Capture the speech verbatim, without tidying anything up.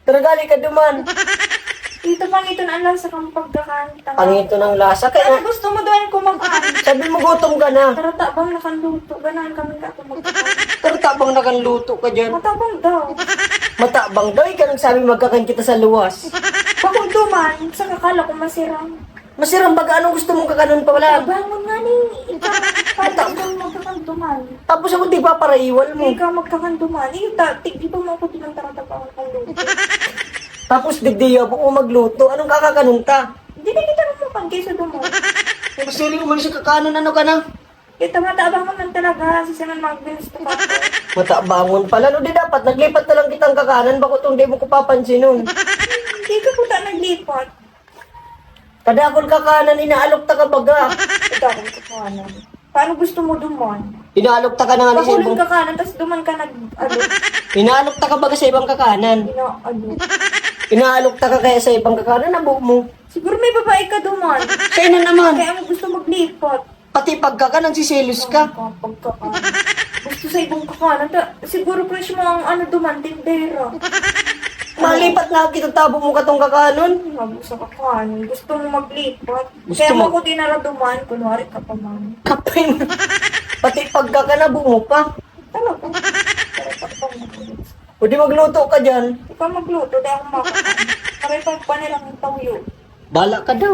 Taragali ka duman. Ito, pangiton ang lasa kang pagkakan. Ang ito ng lasa. Kaya Kaya gusto mo doon kumakan. Sabi mo gutom ka na. Taratabang na kan luto. Ganahan kami ka itong magkakan. Taratabang na kan luto ka dyan. Matabang daw. Matabang daw, ikaw nagsabi magkakan kita sa luwas. Bakit duman? Sa kakala ko masiram. Masiram baga, anong gusto mong kakanon pa wala? Bangon nga ni. Ikaw, parang ikaw magkakan duman. Tapos ako di paparaiwal mo. Ikaw magkakan duman. Iyo, ta, tig, di ba mo ako duman taratabang ang luto? Tapos digdi ako kung magluto. Anong kakakanon ta? Hindi na kita mamukan kaysa duman. Gusto rin umalis sa kakanon, ano ka na? Kita matabang mo lang talaga. Susunod mga gusto ka. Matabangon pala. No, di dapat naglipat na lang kitang kakanan. Bako itong di mo ko papansinon. Hindi ka puta naglipat. Kadakol kakanan, inaalok ta ka baga. Ito akong kakanan. Paano gusto mo duman? Inaalok ta ka na nga ni sa Bakulang ibang... kakanan, tapos duman ka nag, ano, Inaalok ta ka baga sa ibang kakanan. ina, ano. Inaalok ta ka kaya sa ibang kakanan, abo mo. Siguro may babae ka duman. Kaya na naman. Kaya mo gusto maglipat. Pati pagkakan, nagsisilos ka. Pagkakan. Gusto sa ibang kakanan. Ta, siguro crush mo ang ano duman, tindera. Malipat na kita tabo mo katong kakanon. Mabusa ka kan. Gusto mo maglipat. Gusto Kaya mo- mo ko tinara duman, kunwari ka pa man. Kapay mo. Pati pagkakan, abo mo pa. Talaga. Pero pag pang- O di magluto ka dyan. Ikaw magluto, di ako makakain. Pare pag panilang tawyo. Bala ka daw.